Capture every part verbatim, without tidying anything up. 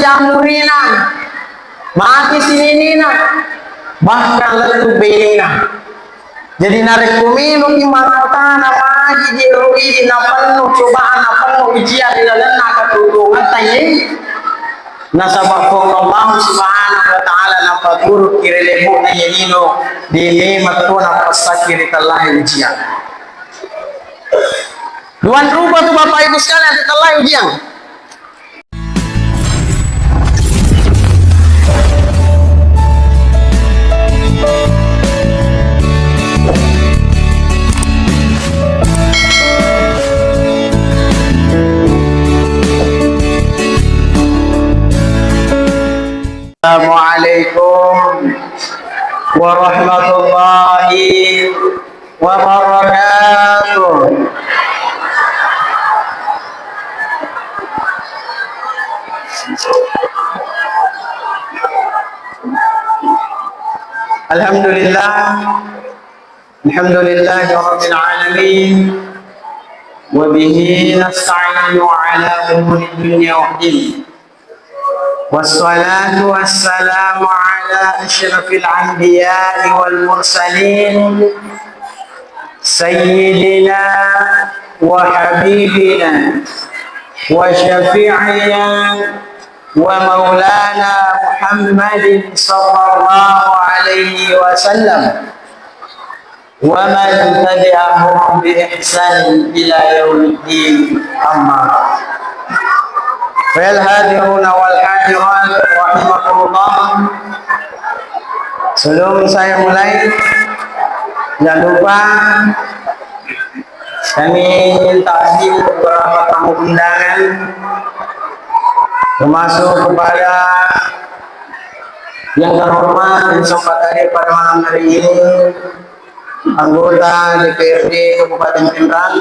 amurina, mati sininina, bahkan lettu benena. Jadi narekko meloki makkutana magi jeru idi napennu cobaan, napennu ujian ri lalenna katutungetta ye, nasaba Puang Allah Subhanahu wa Ta'ala napaturuki ri lebbu'na ye lino, de memeng to napessakki ri tellae ujian. Duan rupa tu Bapak Ibu sekalian ri tellae ujian. Assalamualaikum warahmatullahi wabarakatuh. Alhamdulillah. Alhamdulillahi rabbil alamin. Wa bihi nasta'inu ala umuri dunya waddin. Wassalatu wassalamu ala asyrafil anbiya'i wal mursalin, sayyidina wa habibina wa syafi'ina wa maulana Muhammadin sallallahu alaihi wasallam. Wa man tabi'ahum bi ihsanin ila yaumiddin, amma ba'd. Fayal hadiruna wal hadirat rahimakumullah. Sebelum saya mulai, jangan lupa kami takzim beberapa tamu undangan, termasuk kepada yang terhormat yang sempat hadir pada malam hari ini, anggota D P R D Kabupaten Pinrang,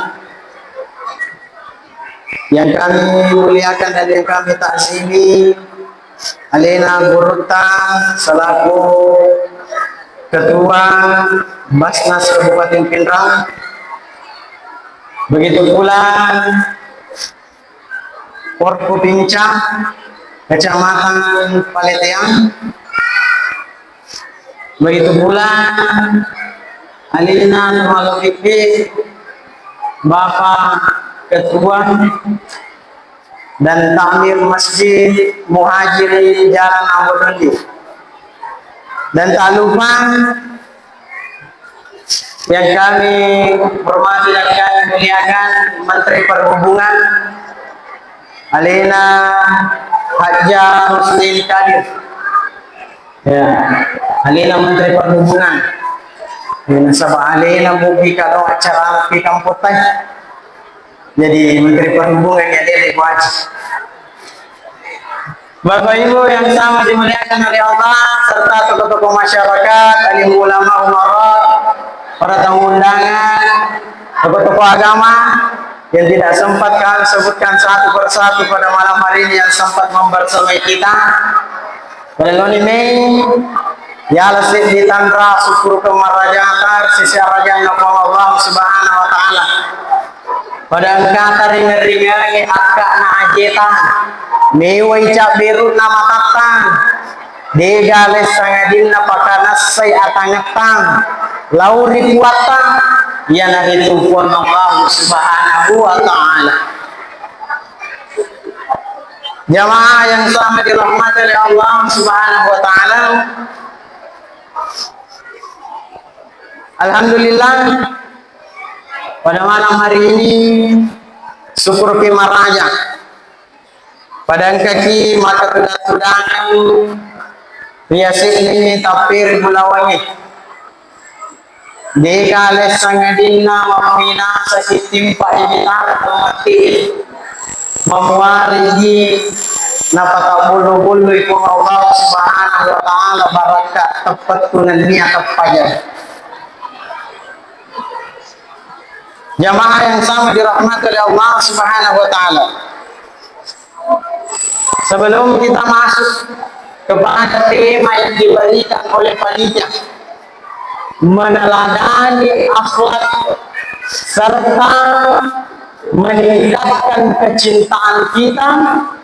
yang kami muliakan dan yang kami takzimi, alena gurutta selaku Ketua Basnas Kabupaten Pinrang, begitu pula Forkopimca Kecamatan Paleteang, begitu pula alena Tumalokippi Bapak Ketua dan Takmir Masjid Muhajirin Jalan Ambo Dondi. Dan tak lupa yang kami hormati dan kami muliakan Menteri Perhubungan, alena Hajjah Rusli Kadir. Ya, alena Menteri Perhubungan. Ya, nasaba alena mugi kalo acara pi kamputta. Jadi Menteri Perhubungan ya, dia lagi wajib. Bapak Ibu yang sangat dimuliakan oleh Allah, serta tokoh-tokoh masyarakat, alim ulama, umara, para tamu undangan, tokoh-tokoh agama yang tidak sempat kami sebutkan satu persatu pada malam hari ini yang sempat membersamai kita. Pada loni Mei, yala seddi tanra sukkurukeng marajata ri sisi arajanna Puang Allah Subhanahu wa Ta'ala. Pada engkata ringeng-ringengi akka'na ajeta, mewai cabberu'na matatta, dega lessa sangadinna pakanassai atangetta lao ri Puatta, iyanaritu Puang Allah Subhanahu wa Ta'ala. Jamaah yang sama dirahmati oleh Allah Subhanahu wa Ta'ala, alhamdulillah, pada malam hari ini, syukur ki maraja. Pada engkaki maka tudang-tudangan riasini tapir bulawangi. Deka lessa sangadinna mappaminasa sittimpa ibitara mati. Mamuarigi napatabbullu-bullui Puang Allah Subhanahu wa Ta'ala barakka teppettu nennia teppaja. Jamaah yang sama dirahmati oleh Allah Subhanahu wa Ta'ala. Sebelum kita masuk kepada tema yang diberikan oleh panitia, meneladani akhlak serta meningkatkan kecintaan kita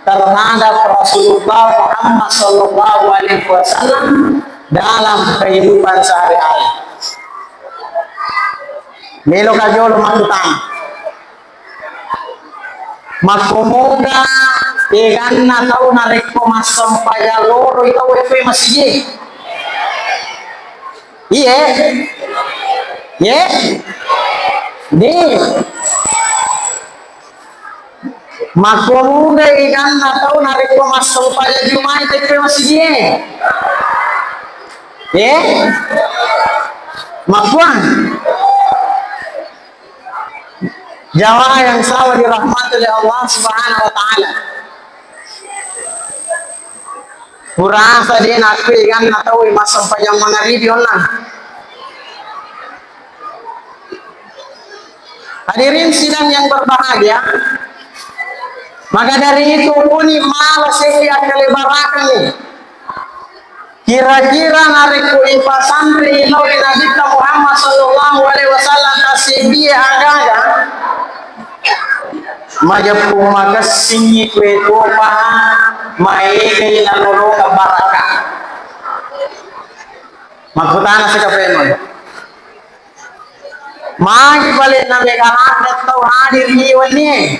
terhadap Rasulullah Muhammad sallallahu alaihi wasallam dalam kehidupan sehari-hari. Meloka jolo makkutana. Makkomoga eganna tau narekko massempajang loroi tau e masigi? Iye? Ye? Di. Makkomoga eganna tau narekko massempajang Juma'i tau e masigi? Ye? Makkuang. Jamaah yang selalu dirahmati oleh Allah Subhanahu wa Ta'ala. Purasa de' nakku eganna tau massempajang mangaribi onna. Hadirin sidang yang berbahagia, maka dari itu, kuni mala seddi akkalebarakeng. Kira-kira narekko ipasanrei lao ri Nabitta Muhammad sallallahu alaihi wasallam tasseddie aga-aga, majeppu makessingngi kue topa maegai nanolongeng baraka. Makkutana sika pemeng. Magi palenna mega ladde tau hadir ri wennie?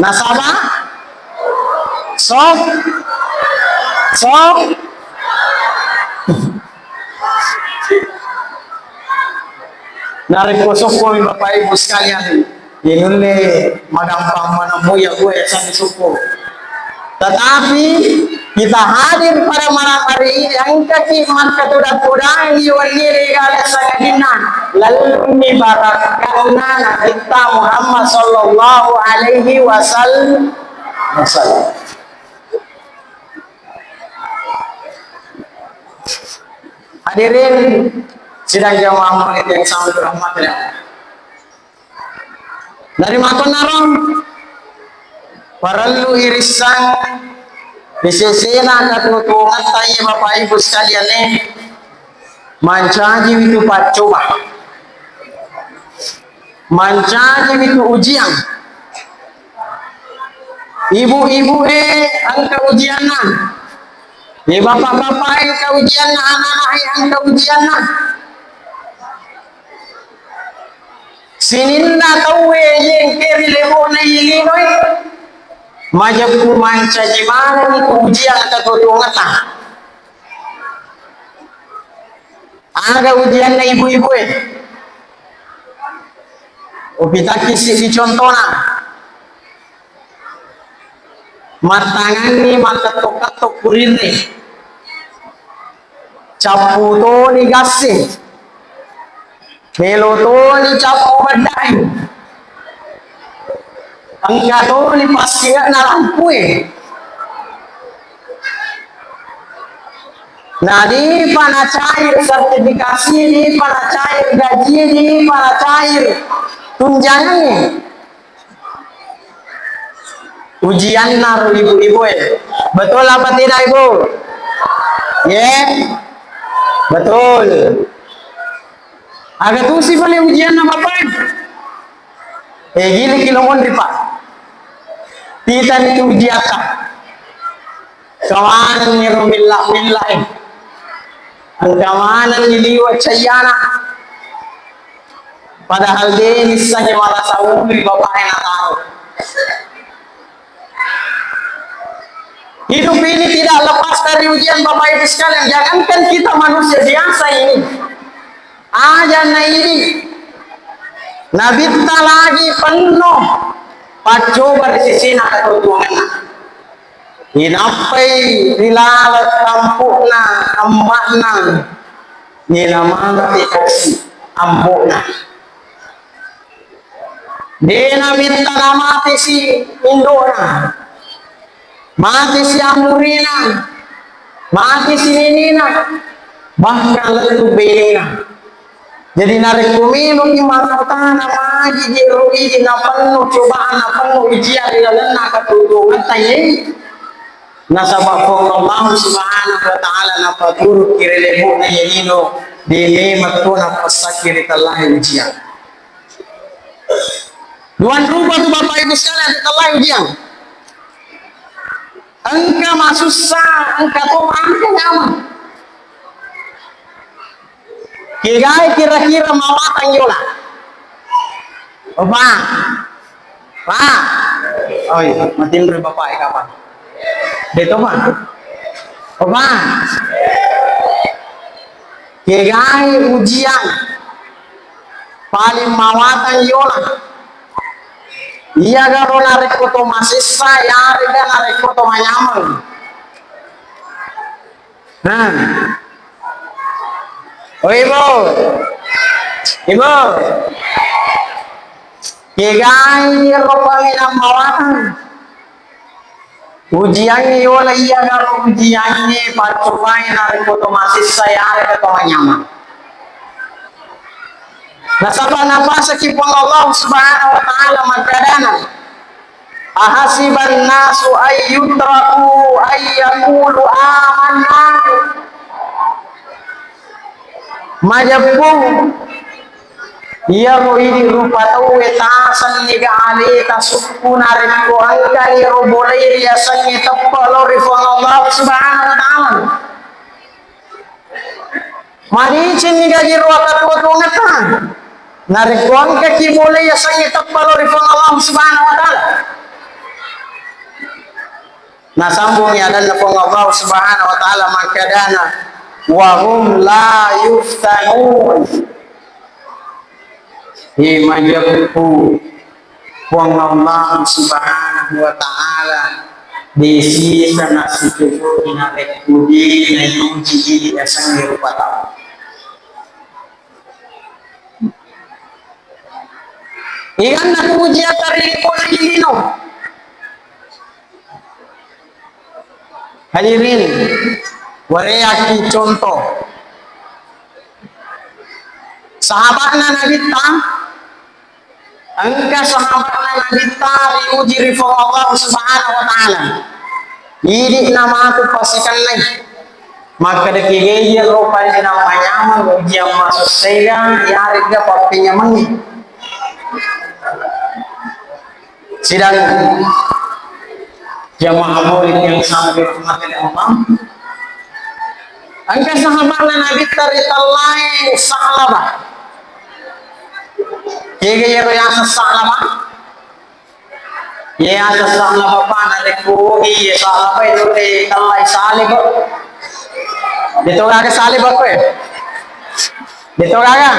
Nasaba sok, sok. Narekko sokkomi Bapak Ibu sekalian, inulle magampang maneng moya gue sanna sokko. Tetapi kita hadir pada malam hari ini, engkaki makkatudang-tudangi wenni ri gala sangadinna, lellumi barakkanna Nabitta Muhammad sallallahu alaihi wasal-, wasallam. Hadirin sidang jamaah yang sangat dirahmati Allah. Narimakkuannaro, parellu irisseng ri sesena katuotuongetta, iye Bapak Ibu sekalian, e, mancajiwi tu paccoba, mancajiwi tu ujian. Ibu-ibu e engka ujianna, e bapak-bapak e engka ujianna, anak-anak e engka ujianna. Sininna tauwe iye engkae ri lebo'na iye linoe, majeppu mancaji manenni tu ujian katuotuongetta. Aga ujianna ibu-ibu e? Upitakki siddi contona. Mattanganni makketto-ketto kurirre. Cappu toni gasse. Melo toni cappu beddai. Engka toni passinge'na lampue. Nadipa nacair sertifikasi, dipa nacair gaji, dipa nacair tunjangangnge. Ujianna ro ibu-ibu e. Betul apa tidak, Ibu? Ye? Betul. Aga tusi pale ujianna, Bapak? Eh, gili ki lo monri, Pak. Titani tu ujiatta. Kawanenni ro milla-milla e. Engka manenni liwe' cayyana. Padahal de' nissengngi marasa ului bapakna nataro. Hidup ini tidak lepas dari ujian, Bapak Ibu sekalian. Jangankan kita manusia biasa ini. Aja' na idi'. Nabitta lagi penno paccoba ri sesena katuotuongenna. Inappai ri laleng tampu'na emma'na, nena mate kasi ambo'na. De' Nabitta namate si indo'na, mate si amurena, mate si nenena, bahkan lettu benena. Jadi, narekko meloki makkutana magi je ro idi' napenno cobaan, napenno ujian ri lalenna katuotuongetta iye, nasaba Puang Allah Subhanahu wa Ta'ala napaturukki ri lebo'na iye lino, de' memeng to nappessakki ri tellae ujian. Duang rupa tu Bapak Ibu sekalian, ri tellai ujiang. Engka masussa, engka to engka nyameng. Kegai kira-kira mawatang yola? Opa. Pa. Oi, matinro Bapak e kapang. De to, Pa. Opa. Kegai ujiang paling mawatang yola? Iya garo narekko to masessa, yarega narekko to manyameng. Nah. Oh, Ibu. Ibu. Kegai ro paling mawatang? Ujiangnge yola iya garo ujiangnge paccobai narekko to masessa yarega to manyameng. Nasaba napasaki Puang Allah Subhanahu wa Ta'ala makkedana, "Ahasiban nasu ay yutraku ay yaqulu amanna." Majeppu iyaro idi rupa tauwe tasenniga aleta sukku narekko engkani ro bolai riasengnge teppe lao ri Puang Allah Subhanahu wa Ta'ala. Madecenni gagi ro akatuo-tuongetta narekko engkaki bolai yasengnge teppe lao ri Puang Allah Subhanahu wa Ta'ala. Nasambungi adanna Puang Allah Subhanahu wa Ta'ala makkedana, "Wa hum la yuftanun." He, majeppu Puang Allah Subhanahu wa Ta'ala de sisa nasitujui narekko de naiuji idi yasengnge rupa tau. Iganna tu ujiatta ri lino. Hadirin, wareakki contoh. Sahabatna Nabitta, engka sahabatna Nabitta riuji ri Puang Allah Subhanahu wa Ta'ala. Idi namatu pasikennai. Makkeda kegai iyaro paling nammanyameng ujiang masussega, yarega pappenyamengngi. Sidang jamaah maulid yang sangat dirahmati oleh Allah. Engka sahabatna Nabitta ritellai Sa'labah. Kega iyaro yaseng Sa'labah? Iya yaseng Sa'labah pa narekko iya Sa'labah itu ritellai Salib. Betul kagak Salib apa ya? Betul kagak?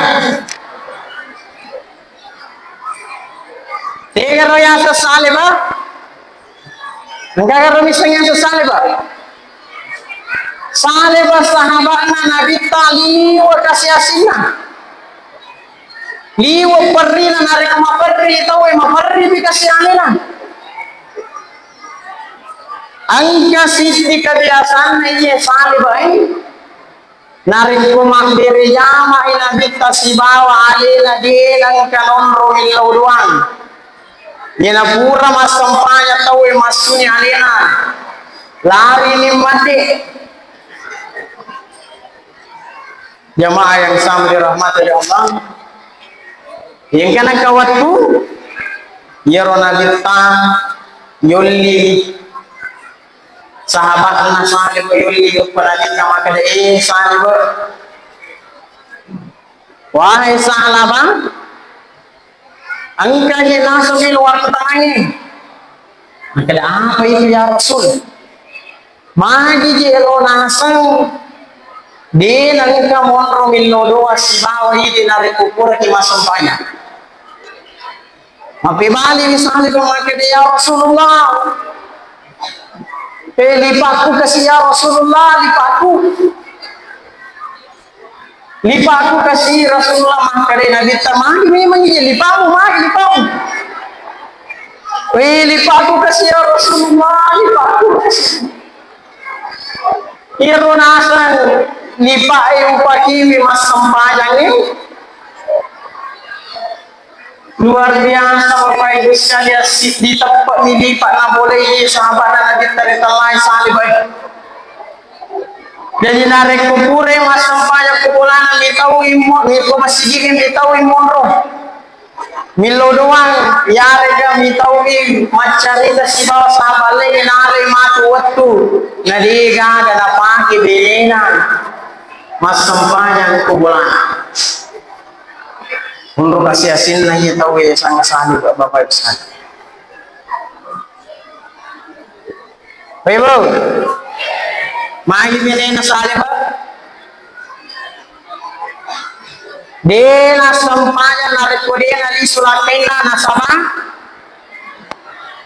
Tegaro yaseng Saleba? Engkagaro misseng yaseng Saleba? Saleba sahabatna Nabitta liwe kasi asinna. Liwe perrina, narekko maperri tauwe, maperripi kasi alena. Engka sitti kebiasaanna iye Saleba e. Narekko mabbere jamai Nabitta sibawa alena, de nengka nonro millau doang. Iyana pura massempajang tauwe massuni alena, larini madde. Jamaah yang sama dirahmati oleh Allah, engka nengka wettu iyaro Nabitta yolli Sahabatna Salib yolli, yoppa Nabitta makkeda, "Eh, Salib, wahai Salaba, engkaji naseng luar tangi." Makkeda, "Apa itu ya Rasul?" "Magi je lo naseng, de nengka monro millau doa sibawa idi narekko puraki massempajang." Mappebali misalnya ko makkeda, "Ya Rasulullah, eh, lipakku kasi ya Rasulullah, lipakku. Lipakku kasi Rasulullah." Makkeda Nabitta, "Magi memang iya lipakmu, magi lipakmu." "Eh, lipakku kasi ya Rasulullah, lipakku kasi." Iyaro naseng lipa e upakiwi massempajangnge. Luar biasa, Bapak Ibu sekalian, si-, diteppe'mi lipa nabolei sahabatna Nabitta ritellai Salib e. Jadi narekko purai massempajang ko bolana mitaui mo-, ko masigi'e mitaui monro. Millau doang, iyarega mitau'i maccarita sibawa sahabat laingnge nalai matu wettu, na degaga napake benena massempajang ko bolana. Onro kasi-asinna iya tauwe sanga-sanga, Bapak Ibu sekalian. Ibu, magi benena Saleh, Pak? De nassempajang narekko de nalisu lakkainna nasaba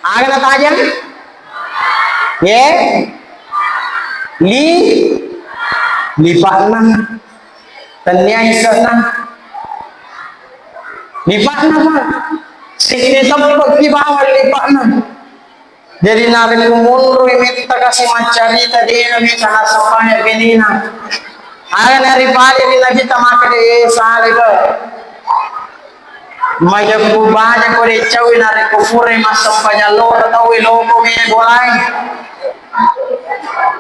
aga natajang? Ye? Li? Lipa'na. Tennia ise'na. Lipa'na, Pak. Sitte teppe'ki bawang lipa'na. Jadi, narekko monroi metta kasi maccarita, de nami salah sapaya benena. Aga naripale ri Nabitta makkeda, "Eh, Saleh, Pak. Majeppu baja ko deccaui narekko purai massempajang loro tauwe loko me bolai."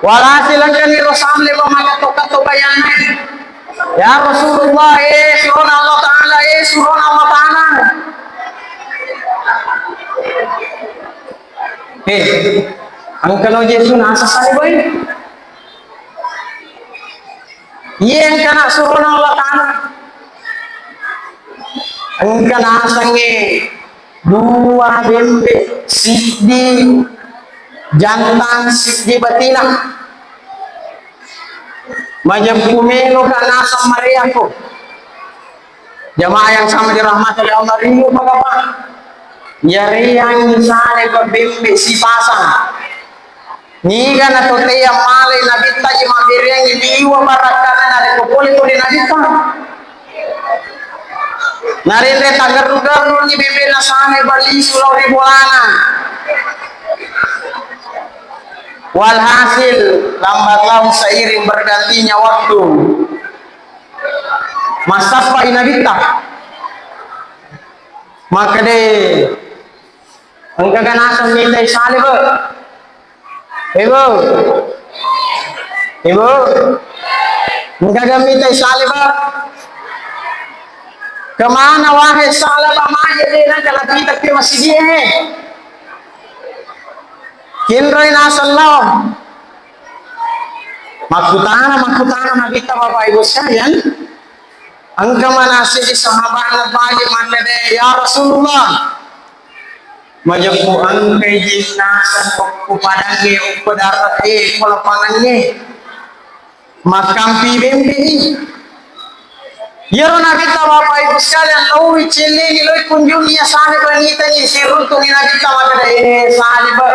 Walhasil engkani ro Saleh, Pak, makatto-katto bayanna. "Ya Rasulullah, eh, surona Allah Ta'ala, eh, surona Allah Ta'ala." Eh, engkano Yesu naseng Saleh, boy. Iye engkana surona Allah Ta'ala. Engka nasengnge dua bembe, siddi jantan, siddi batina. Majeppu meloka naseng mareako. Jamaah yang sama dirahmati oleh Allah, rindu pada Pak. Yareang misalnya bebbe sipasang. Niga na totea malai Nabitta je mabbereangi liwa barakkana narekko pole ko ri Nabitta. Narenre tagerru-gerru ni bebbe nasane bali sulau ri bolana. Walhasil, lambat laun seiring bergantinya waktu, massappai Nabitta. Makkeda, engkaga naseng mitai Saleh, Pak? Ibu, Ibu, engkaga mitai Saleh, Pak? Kemana wahai Saleh, Pak? Maja de nangka lapita ke masjid e. Kinroi naseng lao. Makkutana, makkutana Nabitta, Bapak Ibu sekalian. Engka manasiki sahabatna bali makkeda, "Ya Rasulullah, majeppu engkai je naseng okko padangnge, okko darat e, okko lapangangnge. Makkampi bembe'i." Iyaro Nabitta, Bapak Ibu sekalian, laoi cellengi, laoi kunjungi iya Saleh, banitangi, siruntungi Nabitta makkeda, "Eh, Saleh, Pak.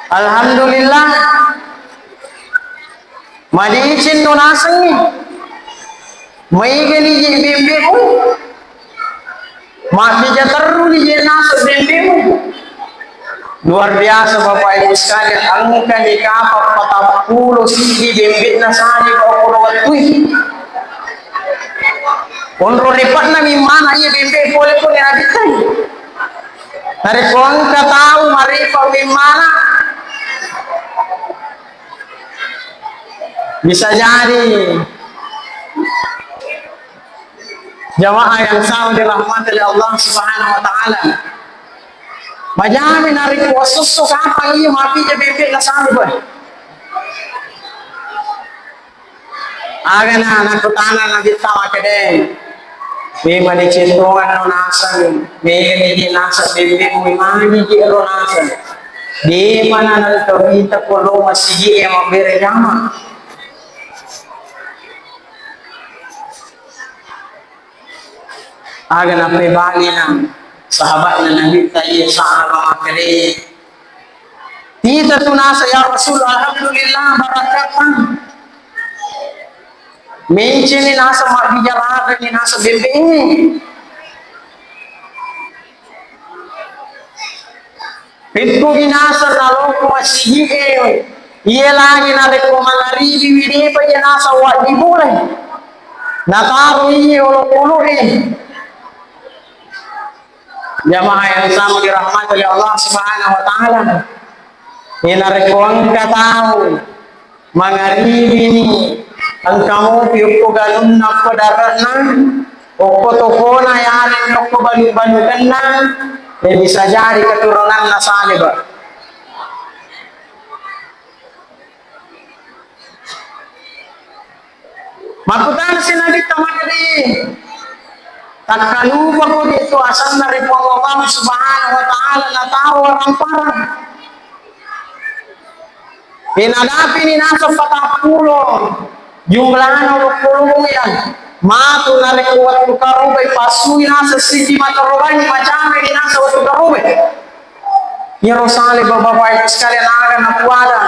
Alhamdulillah. Madeceng no nasengngi. Maegani je bembe'mu. Mabbija terruni je naseng bembe'mu." Luar biasa, Bapak Ibu sekalian, engkani kapang patappulo siddi bembe'na Saleh okko wettui. Onro repa'na mimmana iya bembe pole pole Nabitta. Narekko engka tau marepa mimmana, bisa jadi jamaah yang sama dirahmati oleh Allah Subhanahu wa Ta'ala. Majami narekko wassusso kapang iya mabbija bembe'na Saleh. Agana nakkutana Nabitta makkeda, "Memang deceng tonganno naseng, megani je naseng bembe'mu, magi je ro naseng. Depa naneng tau mita ko lo masigi e mabbere jama." Aga nappebalina sahabatna Nabitta iya sahabat makkeda, "Tita tu naseng ya Rasul, alhamdulillah, barakkatta. Menceni naseng mabbija ladeni naseng bembe'e. Pekkogi naseng naloko masigi'e, iye lagi narekko mangaribiwi depa je naseng waddi bule. Nataro iye olokolo'e." Jamaah yang sama dirahmati oleh Allah Subhanahu wa Ta'ala. Narekko engka tau mangaribini, engka mopi okko galunna, okko dare'na, Okko tokona yareng okko banu-banukenna, ya bisa jadi keturunanna Saleba. Makkutanasi Nabitta makkeda, "Takkalupako de' tu asenna ri Puang Allah Subhanahu wa Ta'ala nataro warang-parang." Inadapini naseng patappulo jumlana olokkolongngé, matu narékko wettu karobai, passui naseng siddi makarobangngi, macamai naseng wettu karobai. Iyaro Saleh, bapak-bapak ibu sekalian, aga napuada,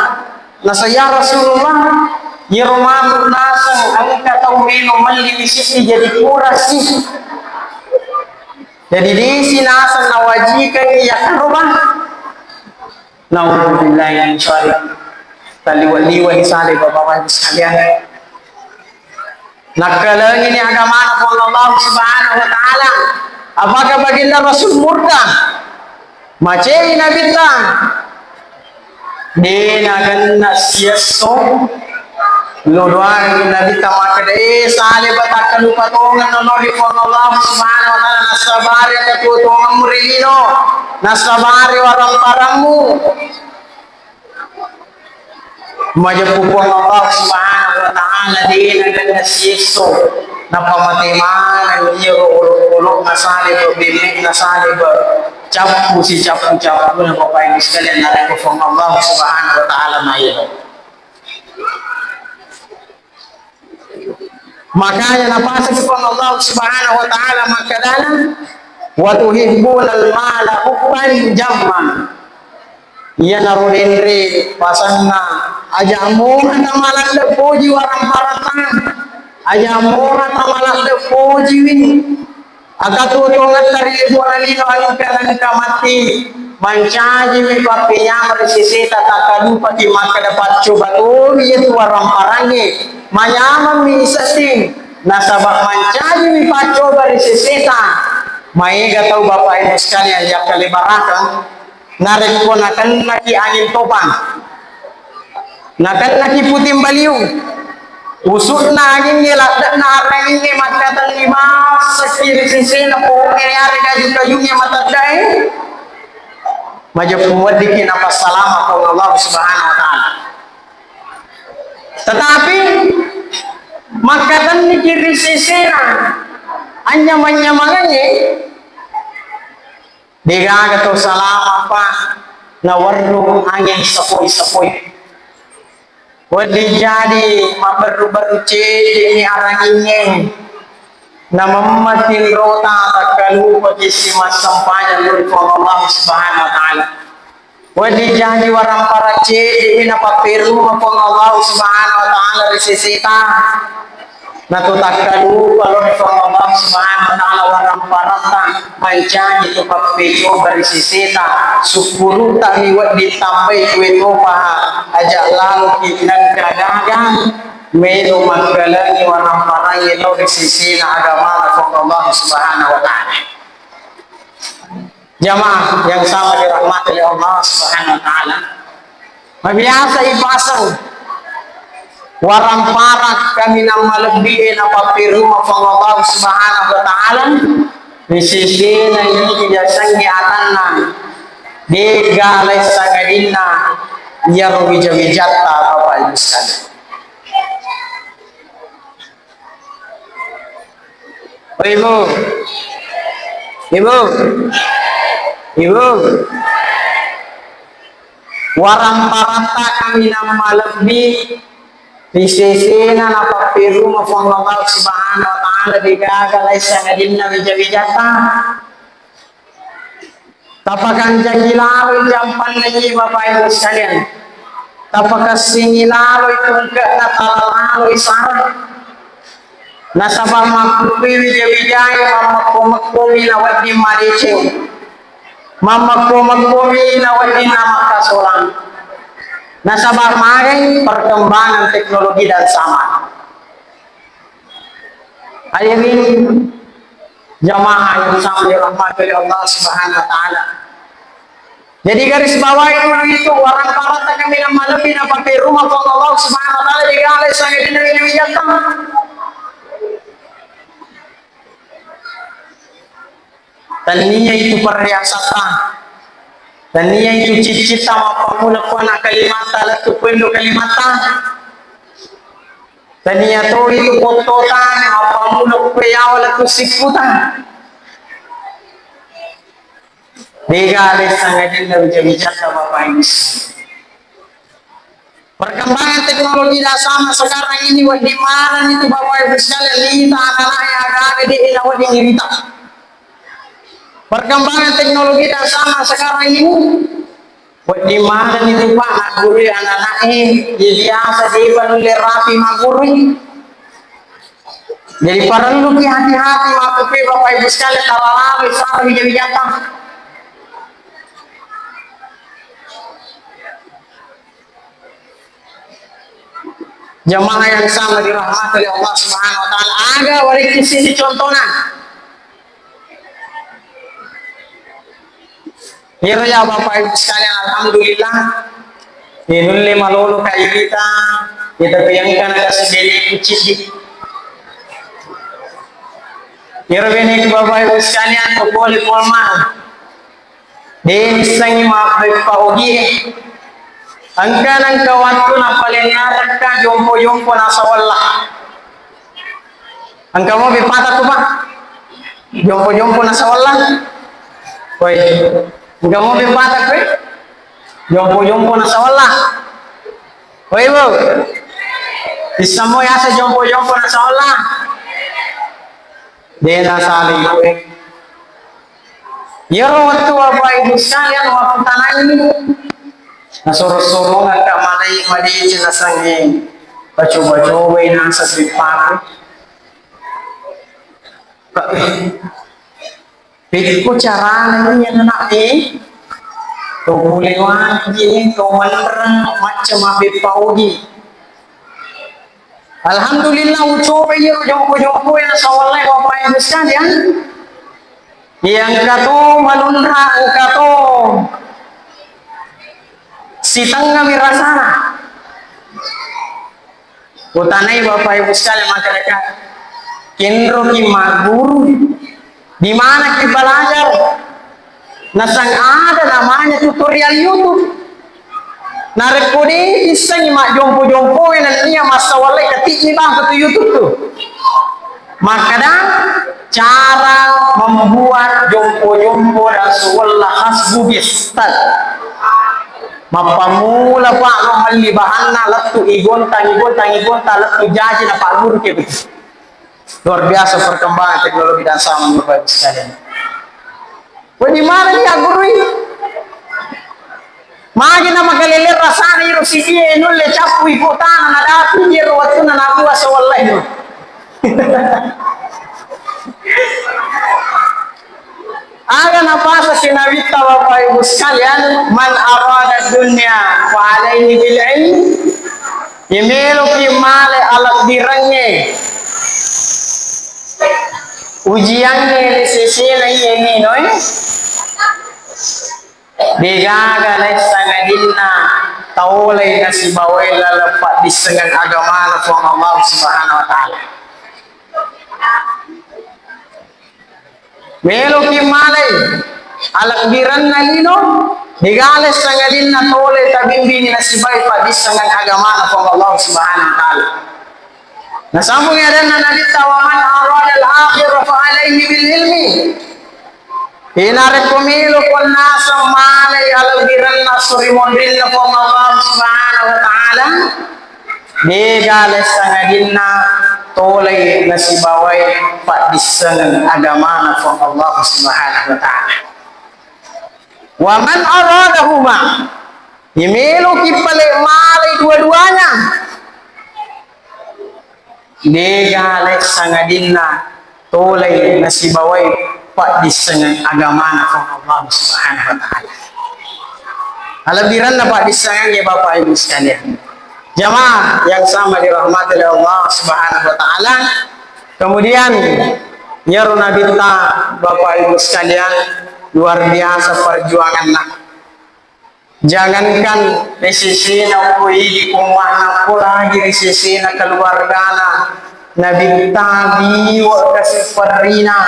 naseng, "Ya Rasulullah, iyaro matu naseng engka tau melo melli siddi jadi kurasi." Jadi disi naseng nawajikangngi yakkaroba. Naudzubillahi min dzalik. Taliwa-liwa ni Saleh, bapak-bapak ibu sekalian. Nakkalengini agamana Puang Allah Subhanahu wa Ta'ala. Apakah Baginda Rasul murka? Macei Nabitta? De' nagenna siesso. Lo doang Nabitta makkeda, "Eh, Saleh, batakkalupa tongeng no ri Puang Allah Subhanahu wa Ta'ala, nasabari katuo tongemmu ri lino, nasabari warang-parangmu." Majeppu Puang Allah Subhanahu wa Ta'ala, de' nagenna siesso napamate maneng iyaro olok-olokna Saleh, bemme'na Saleh, cappu sicappu-cappuna, bapak ibu sekalian, narekko Puang Allah Subhanahu wa Ta'ala maelo. Makanya napasang Puang Allah Subhanahu wa Ta'ala makkedana, "Wa tuhibbunal mala hubban jamma." Iyanaro denre pasanna, aja moha tamaladde poji warang-paratta, aja moha tamaladde pojiwi. Akatuo tongetta ri lino engka-engka matti, mancajiwi pappenyameng ri seseta, takkalupaki makkeda paccoba tomi iyatu warang-parangnge, manyamengmi isedding, nasaba mancajiwi paccoba ri seseta. Maega tau, bapak ibu sekalian, yakkalebarakeng, narekko nakennaki angin topang, nakennaki puting beliung, usu'na angingnge, ladde'na arangingnge, makkatenni massekki ri sesena pohongnge, yarega aju-kajungnge mateddae, majeppu weddikki napassalama Puang Allah Subhanahu wa Ta'ala. Tetapi makkatenniki ri sesena anyamang-nyamangengnge, degaga tau salama, Pak, nawerru anging sepoi-sepoi. Wedding jadi mabberru-berru cedde'ni arangingnge, namemma tinrota, takkalupaki simassempajang lao ri Puang Allah Subhanahu wa Ta'ala. Wedding jadi warang-parang cedde'ni napapperuma Puang Allah Subhanahu wa Ta'ala ri seseta. Natu takkalupa lao ri Puang Allah Subhanahu wa Ta'ala warang-paratta, mancaji tu pappecoba ri seseta. Sukkurutta mi wedding tambai kuwe topaha, aja laloki nengka gaga melo makkalengi warang-parangnge lao ri sesena agamana Puang Allah Subhanahu wa Ta'ala. Jamaah yang sama dirahmati oleh Allah Subhanahu wa Ta'ala, mabiasa ipasang warang-parang kaminang malebbi e napapperuma Puang Allah Subhanahu wa Ta'ala, ri sesena ini diasengngi atanna, dega laissangadinna iyaro wija-wijatta, Bapak Ibu sekalian. Ibu, ibu, ibu, warang-paratta kaminang malebbi ri sesena napapperuma Puang Allah Subhanahu wa Ta'ala, degaga laissangadinna wija-wijatta. Tapakancaki laloi jampanna, iye, Bapak Ibu sekalian. Tapakessingi laloi tungke'na, tala laloi sara. Nasaba makkukkui wija-wijae mammekko-mekkomi nawedding madeceng. Mammekko-mekkomi nawedding namakkasolang. Nasaba magai perkembangan teknologi dan zaman. Hadirin jamaah yang sama dirahmati oleh Allah Subhanahu wa Ta'ala. Jadi garis bawahi dulu itu, warang-paratta kaminang malebbi napapperuma Puang Allah Subhanahu wa Ta'ala, degaga laissangadinna wija-wijatta. Tania itu perhiasatta. Tania itu ciccitta mappammula ko ana kalimatta lettu ko indo kalimatta. Tania to itu fottota mappammula ko yawa lettu sikkuta. Dega ale sangadinna wija-wijatta Bapak Ibu. Perkembangan teknologi dan zaman sekarang ini wedding maneng itu Bapak Ibu sekalian, lita anak-anak yang ada di ina wedding irita. Perkembangan teknologi dan zaman sekarang ini wedding maneng itu Pak, magguru anak-anak e, biasa di nulle rapi magguru. Jadi parelluki hati-hati mappupe Bapak Ibu sekalian, talalami sara wija-wijatta. Jamaah yang sama dirahmati oleh Allah Subhanahu wa Ta'ala, aga warekki sini contohna. Iyaro ya Bapak Ibu sekalian, alhamdulillah. Inulle malolo ka irita, ita piyangkana ka sebele kucidi. Iyaro bene Bapak Ibu sekalian, to pole polma. De nissengi mabbeppa ogie. Engka nengka wattu napalennarekka jompo-jompo nasawalla. Engka mo beppatakku, Pak? Jompo-jompo nasawalla? Woi, engka mo beppatakku, eh? Jompo-jompo nasawalla? Woi, Bu. Isseng mo yaseng jompo-jompo nasawalla? De nasala ibu e. Iyaro wettu Bapak Ibu sekalian, waktu tanangi nasoro-sorongakka malai madeceng nasengnge pacoba-cobai naseng beppaku. Pekko carana iya anak e, to pulewani je, to menreng macca mabbeppa ogi. Alhamdulillah, ucoba iyaro jompo-jompo e nasawallai Bapak Ibu sekalian. Iya engka to manunra, engka to sitengngami rasana. Utanai Bapak Ibu sekalian, masyarakat, kenroki magguru, di mana ki belajar? Nasang ada namanya tutorial YouTube. Narekko de issengi majjompo-jompoe nennia massawallai, ketikni bang tu YouTube tu. Makkeda cara membuat jompo-jompo dan suwella khas Bugis. Tad. Mappammula Pak lo melli bahanna lettu igontang, igontang, igontang lettu jaji na Pak Guru ke betul. Luar biasa perkembangan teknologi dan zaman Bapak Ibu sekalian. Wah, di mana dia gurui? Magi na makalele rasana iro sijie nulle cappu iko tanah na datu iro wattunna nabua sewallai. Aga napasasi Nabitta, Bapak Ibu sekalian, "Man arada dunya fa alaihi bil ilm." Iye meloki male alebbirengnge, ujiangnge ri sesena iye minoe, degaga naisseng adinna taolai nasibawai laleng paddissengeng agamana Puang Allah Subhanahu wa Ta'ala. Meloki malai alebbirenna lino, degaleng sangadinna tole tabimbingi nasibai paddissengeng agamana Puang Allah Subhanahu wa Ta'ala. Nasambungi adanna Nabitta, "Wa man arada al-akhirah fa alaihi bil ilmi." Inarekko melo ko naseng malai alebbirenna suri monrinna Puang Allah Subhanahu wa Ta'ala, Degaleng sangadinna tolai nasibawai paddissengeng agamana Puang Allah Subhanahu wa Ta'ala. Wa man aradahuma, imeloki pale malai dua-duanya, degaleng sangadinna tolai nasibawai paddissengeng agamana Puang Allah Subhanahu wa Ta'ala. Alebbirenna paddissengengnge, Bapak Ibu sekalian, jamaah yang sama dirahmati oleh Allah Subhanahu wa Ta'ala. Kemudian, iyaro Nabitta, Bapak Ibu sekalian, luar biasa perjuanganna. Jangankan ri sesena ko idi umma'na, apalagi ri sesena keluargana, Nabitta biwa kasi perrina.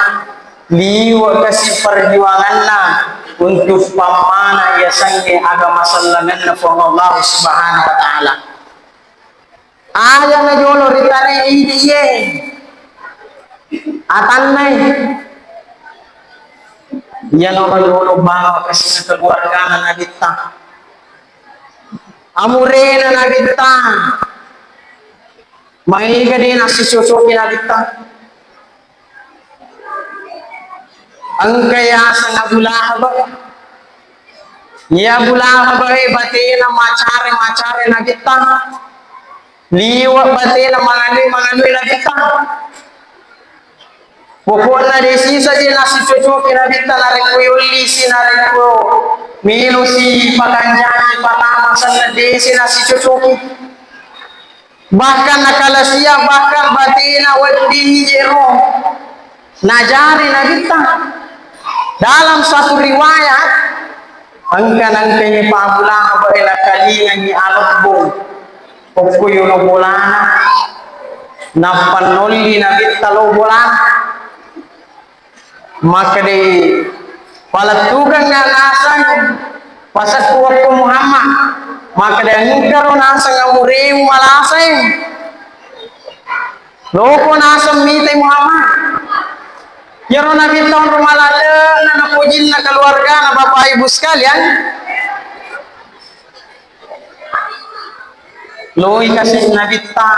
Liwe' kasi' perjuanganna untuk pammana yasengnge agama sellengenna Puang Allah Subhanahu wa Ta'ala. Aja' najolo ri tane idi' ye atanna e. Iyanaro jolo bawa kasi' keluargana Nabitta, amurena Nabitta. Maega de' nassicocoki Nabitta. Engka yaseng Abu Lahab. Iya Abu Lahab e batena macare-macare Nabitta. Liwe' batena manganui-manganui Nabitta. Pokokna de' sisa je' nassicocoki Nabitta, narekko yollisi, narekko melosi pakanjaki patama senna, de' si nassicocoki. Bahkan nakalasia, bahkan batena weddingngi jero najari Nabitta. Dalam satu riwayat, engka nangkengngi Abu Lahab e nakalingangngi alebbong okko yolo bolana, nappa nolli Nabitta lao bolana. Makkedai, "Palettukengnga naseng pasekku okko Muhammad." Makkeda, "Engkaro naseng amuremu malasai. Loko naseng mitai Muhammad." Iyaro Nabitta onro malalena napojinna keluargana, Bapak Ibu sekalian. Loi kasi' Nabitta,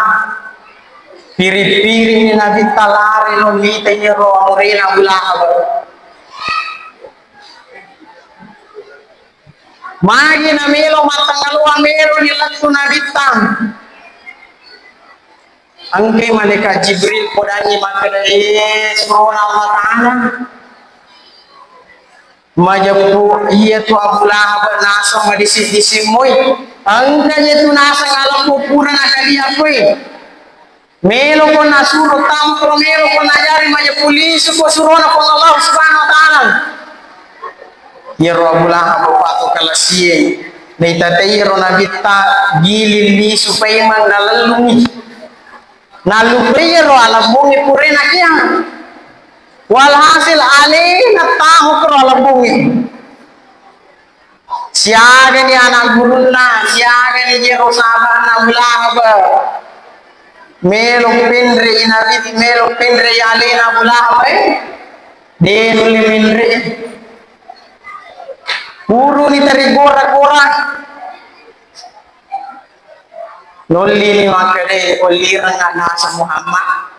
piri-pirini Nabitta lari lo mitai iyaro amurena Abu Lahab. Magi namelo mattangaluang, meloni lettu Nabitta. Engkai malaikat Jibril podangngi makkeda, "Eh, surona Allah Ta'ala. Majeppu iyatu Abu Lahab naseng madisi-disi moi. Engka je tu naseng alemmu pura nakalia koe. Meloko nasuro tampo, meloko najari, majeppu lisuko surona Puang Allah Subhanahu wa Ta'ala." Iyaro Abu Lahab patu kalasie, naitatai iyaro Nabitta, giling lisu paimeng nalellungi. Nallupai iyaro alebbongnge purae nakiang. Walhasil alena taho kero alebbongnge. Siagani anak gurunna, siagani jero sahabatna Abu Lahab. Melo penre i Nabi, melo penre i alena Abu Lahab, eh. De nulle menre. Puruni teri gora-gora. Nollini makkeda, "Ollirengnga naseng Muhammad.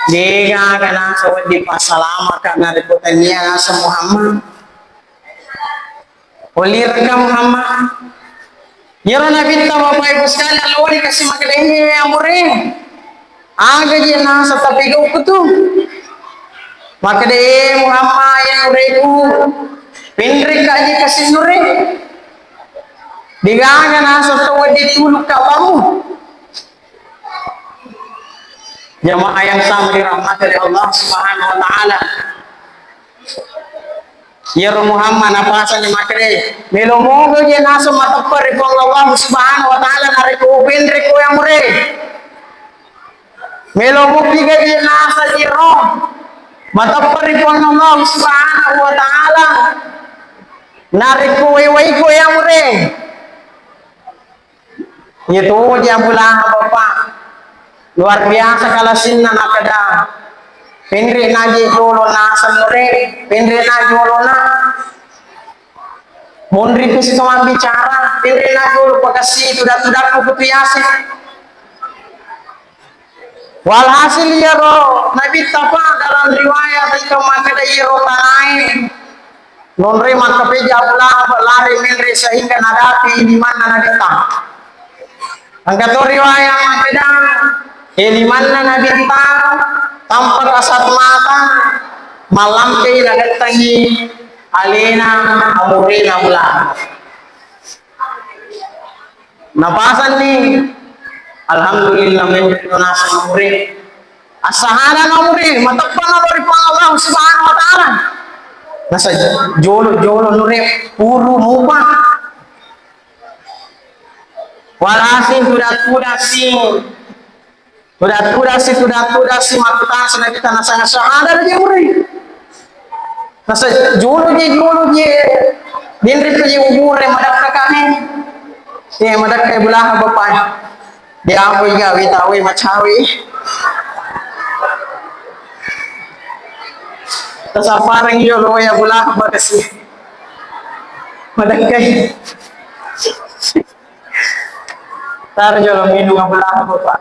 Degaga naseng wedding passalamaka narekko tennia naseng Muhammad. Ollirengka Muhammad." Iyaro Nabitta, Bapak Ibu sekalian, loni kasi makkeda, "He amure, aga je naseng tapigauku tu?" Makkeda, "Eh Muhammad, ya ureku, penrekka je kasi nure. Degaga naseng tau wedding tulukka bammu." Jamaah yang sama dirahmati oleh Allah Subhanahu wa Ta'ala. Iyaro Muhammad napasanni makkeda, "Melo moga je naseng mateppe ri Puang Allah Subhanahu wa Ta'ala narekko upenre ko yang mure." Melo mupi gaji nasa jero mateppe ri Puang Allah Subhanahu wa Ta'ala narekko wewai ko ya mure. Iya toji Abu Lahab, Bapak. Luar biasa kalasinna, nakeda, "Penre naje jolo naseng mure, penre na jolo na." Monri tu situ mabbicara, penre na jolo pakassi tudang-tudangku kutu yase. Walhasil iyaro Nabitta, Pak, dalam riwayat itu makkeda iyaro tanae nonroi makkapeja Abu Lahab lari menre sehingga nadapi limanna Nabitta. Engka to riwayat makkeda, eh, limanna Nabitta tampa kasat mata mallampei nagettengi alena amurena Abu Lahab. Napasanni, alhamdulillah, menre naseng amure. Assahada na amure, mateppa na ri Puang Allah Subhanahu wa Ta'ala. Nasa jolo-jolo nure puru mupa. Walhasil tuda-tuda si, tuda-tuda si, tuda-tuda si makkutana si Nabitta, nasanga sahada na je amure. Nasa julu je, julu je. Denre pe je ubure madakka kami. Eh, madakka bulaha bapak. Dia apa iga wita we macawe. Tasapareng jolo ya bulaha bakasi. Madakka. Tar jolo minung bulaha bapak.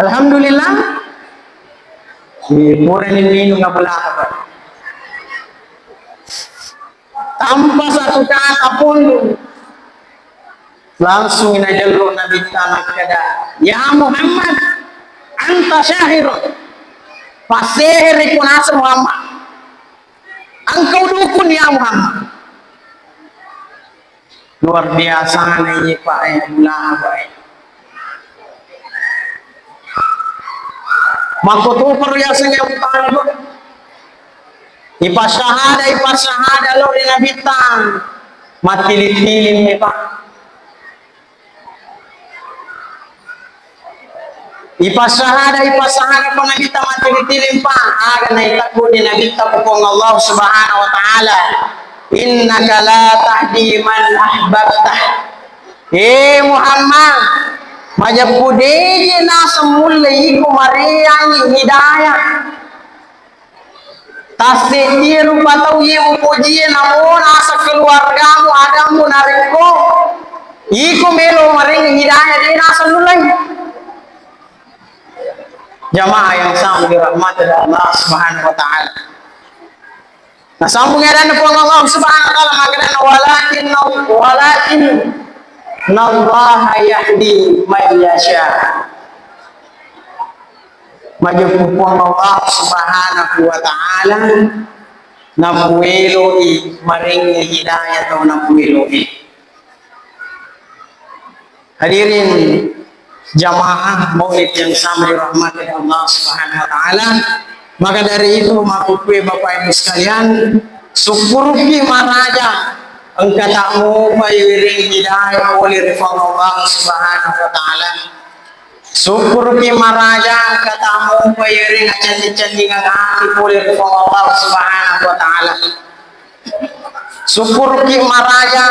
Alhamdulillah. Purani minung bulaha. Tanpa satu kata pun, langsung najello Nabitta makkeda, "Ya Muhammad, anta syahir." Passehere ko naseng Muhammad. Engkau dukun ya Muhammad. Luar biasa na iye Pak, eh, bulaha Pak, eh. Makko toparo yaseng Abu Talib. Ipasyahada, ipasyahada lo ri Nabitta. Mattili-tiling mi Pak. Ipassahada, ipassahada pa Nabitta mattili-tiling pa. Aga naitakku di Nabitta ku Puang Allah Subhanahu wa Ta'ala. Innaka la tahdi man ahbabta. Eh Muhammad, majeppu deje naseng mulle iko mareangi hidayah. Tasseddi rupa tau iye mupojie, namo naseng keluargamu, adammu, narekko iko melo marengngi hidayah, de naseng nullei. Jamaah yang sama dirahmati oleh Allah Subhanahu wa Ta'ala. Nasambung adanna Puang Allah Subhanahu wa Ta'ala, makkedana, "Walakin, walakin Allah yahdi man yasha." Majeppu Puang Allah Subhanahu wa Ta'ala napueloi marengngi hidayah tau napueloi. Hadirin jamaah maulid yang sama dirahmati Allah Subhanahu wa Ta'ala, maka dari itu, makkukkue Bapak Ibu sekalian, sukkuruki maraja engka tamupai wiring hidayah oleh ri Puang Allah Subhanahu wa Ta'ala. Sukkuruki maraja engka tamupai ri nacenning-cenningang ati pole ri Puang Allah Subhanahu wa Ta'ala. Sukkuruki maraja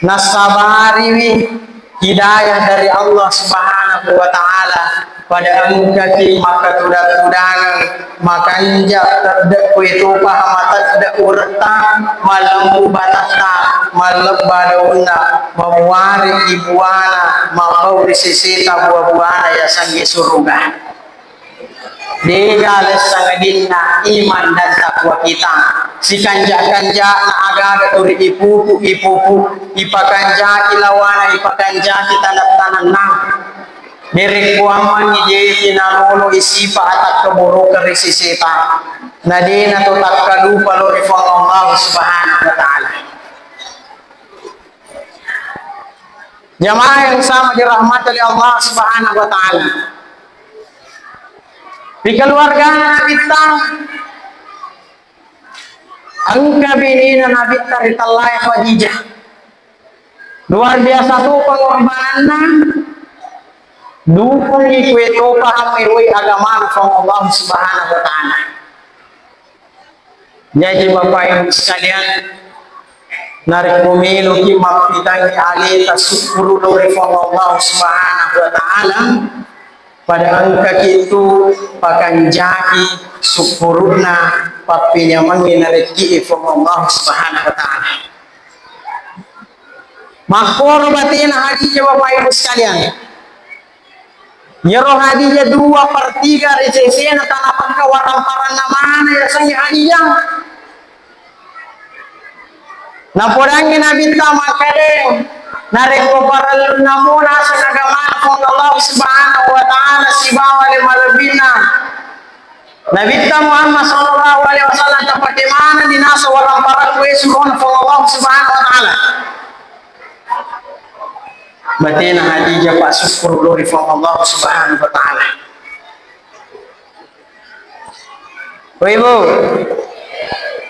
nassabariwi hidayah dari Allah Subhanahu wa Ta'ala. Pada engkaki makkatudang-tudangeng, makanja tedde kue topa matedde uretta, malemmu batatta, mallebba daunna, mamuariki buana, mabbau ri seseta bua-buana yasengnge suruga. Dega lessang adinna iman dan takwa kita. Sikanja-kanjana agaga tuli ipupu, ipupu, ipakanjaki lawana, ipakanjaki taneng-tanenna. Derekkuammengngi depi nalolo isipa atakkeborokeng ri seseta. Nadena to takkalupa lo ri Puang Allah Subhanahu wa Ta'ala. Jamaah yang sama dirahmati oleh Allah Subhanahu wa Ta'ala. Ri keluarga Nabitta, engka benena Nabitta ritellai Khadijah. Luar biasa to pengorbananna, dukungi kue topa ammeroi agamana Puang Allah Subhanahu wa Ta'ala. Jaji Bapak Ibu sekalian, narekko meloki mappitangngi aleta sukkuru lao ri Puang Allah Subhanahu wa Ta'ala, pada engkaki tu pakanjaki sukkuruna pappenyamengnge narekki Puang Allah Subhanahu wa Ta'ala. Makkoro batena Khadijah, Bapak Ibu sekalian. Iyaro Khadijah dua per tiga ri sesena tana pakkawarang-paranna mana yasengnge Khadijah. Napodangngi Nabitta makkeda, narekko parellunna mo naseng agamana Puang Allah Subhanahu wa Ta'ala sibawa le malebbinna Nabitta Muhammad sallallahu alaihi wasallam, tapake manenni naseng warang-parang kue surona Puang Allah Subhanahu wa Ta'ala. Batena Khadijah passukkuru lao ri Puang Allah Subhanahu wa Ta'ala. Woi, Bu.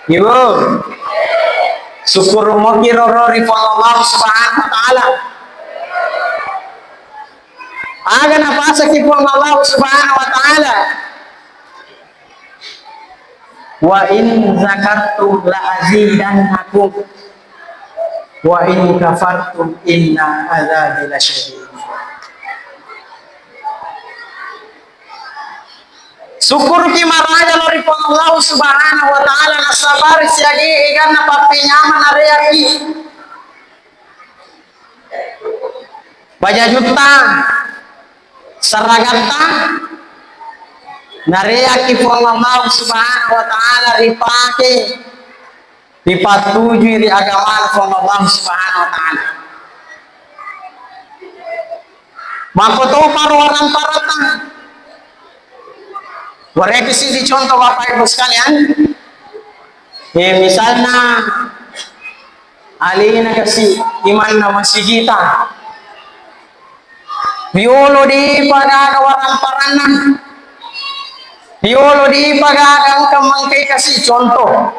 Ibu. Sukkuru moki roro ri Puang Allah Subhanahu wa Ta'ala. Aga napasaki Puang Allah Subhanahu wa Ta'ala, "Wa in zakartum la azidannakum, wa in kafartum inna azabi lasyadid." Sukkuruki maraja lao ri Puang Allah Subhanahu wa Ta'ala, nasabari siaga eganna pappenyameng nareaki. Bajajutta, saragatta, nareaki Puang Allah Subhanahu wa Ta'ala ripake, ripattujui ri agamana Puang Allah Subhanahu wa Ta'ala. Makkotoparo warang-parata. Warekisi dicontoh Bapak Ibu sekalian. Eh, misalna alena kasi imanna masigita. Riolo depa gaga warang-paranna. Riolo depa gaga engka mangkai kasi contoh.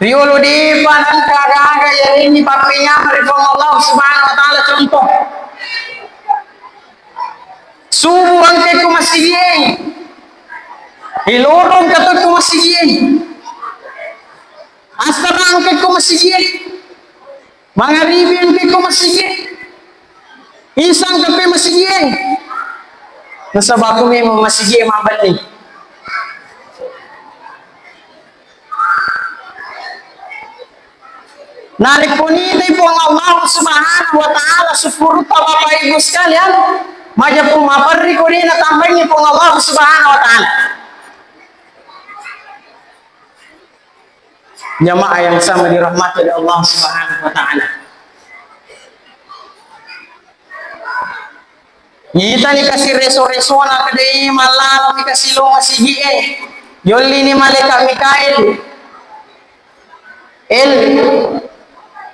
Riolo depa engka gaga yarenni pappenyameng ri Puang Allah Subhanahu wa Ta'ala contoh. Subuh engka ko masigie. Ilorong engka to ko masigie. Asara engka ko masigie. Mangaribi engka ko masigie. Isya engka pe masigie. Nasaba ko memang masigie mabenni. Narekko nitai Puang Allah Subhanahu wa Ta'ala sukkurutta Bapak Ibu sekalian, majeppu maperri ko de natambaingi Puang Allah Subhanahu wa Ta'ala. Jamaah yang sama dirahmati oleh Allah Subhanahu wa Ta'ala. Itani kasi reso-resona kedai mallalami kasi lo masigie. Yollini malaikat Mikail. El,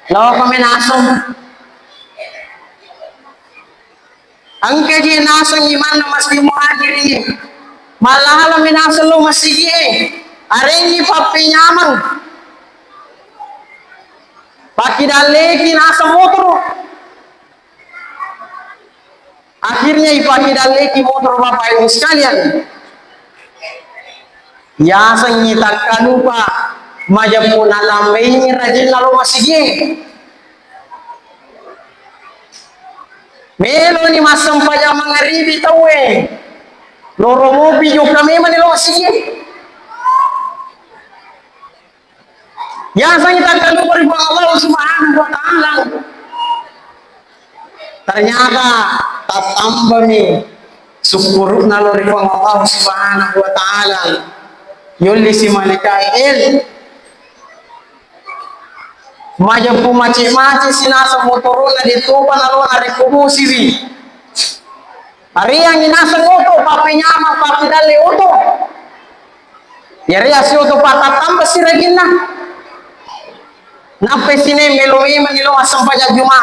lao kami naseng. Engkaji naseng imanna Masjid Muhajirin. Mallalami naseng lo masigie. Arenni pappenyameng. Pakkidalleki naseng motoro. Akhirnya ipakkidalleki motoro Bapak Ibu sekalian. Yasengngi takkalupa majeppu natambaingi rajinna lo masigie. Meloni massempajang mangaribi tauwe. Loro mopi jokka memang lo masigie. Yasengngi takkalupa ri Puang Allah Subhanahu wa Ta'ala. Ternyata tattambami sukkuru'na lo ri Puang Allah Subhanahu wa Ta'ala. Yolli si malaikat el. Majeppu mace-mace sinaseng motorona de topa nalona rekko bosiwi. Ariangngi naseng oto, pappenyameng, pappedalle oto. Yari asi oto patattamba siraginna. Nappai sine melo memang lo massempajang Juma.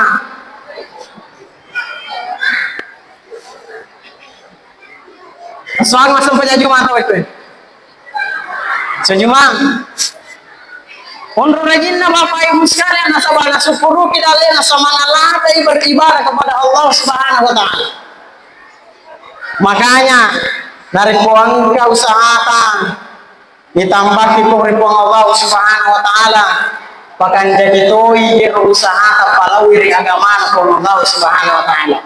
Soal massempajang Juma tau itu. Sejumang. Onro rajinna Bapak Ibu sekalian, nasaba nasukkuruki dallena semangat lata beribadah kepada Allah Subhanahu wa Ta'ala. Makanya, narekko engka usahata ditambaki ko ri Puang Allah Subhanahu wa Ta'ala, pakanjaki toi ero usahata palaui ri agamana Puang Allah Subhanahu wa Ta'ala.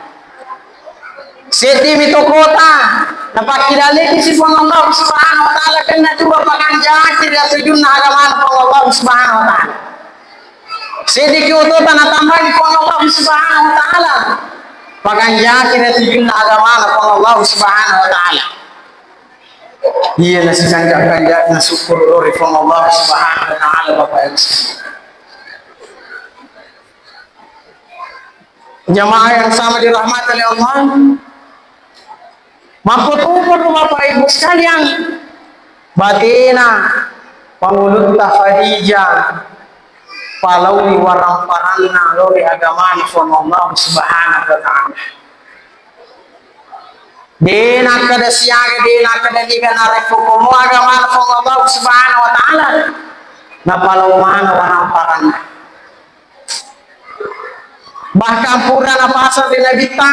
Seddimi to kota napakkidalleki si Puang Allah Subhanahu wa Ta'ala, kenna juga pakanjaki ri atujunna agamana Puang Allah Subhanahu wa Ta'ala. Seddiki otota natambai Puang Allah Subhanahu wa Ta'ala, pakanjaki ri atujunna agamana Puang Allah Subhanahu wa Ta'ala. Iya nasikanja-kanja nasukkuru ri Puang Allah Subhanahu wa Ta'ala, Bapak Ibu. Jamaah yang sama dirahmati oleh Allah, makkutoparo Bapak Ibu sekalian, batena Pangulutta Khadijah palaui warang-paranna lao ri agamana Puang Allah Subhanahu wa Ta'ala. De nakkeda siaga, de nakkeda niga narekko komo agamana Puang Allah Subhanahu wa Ta'ala, napalau maneng warang-paranna. Bahkan pura napasang ri Nabitta,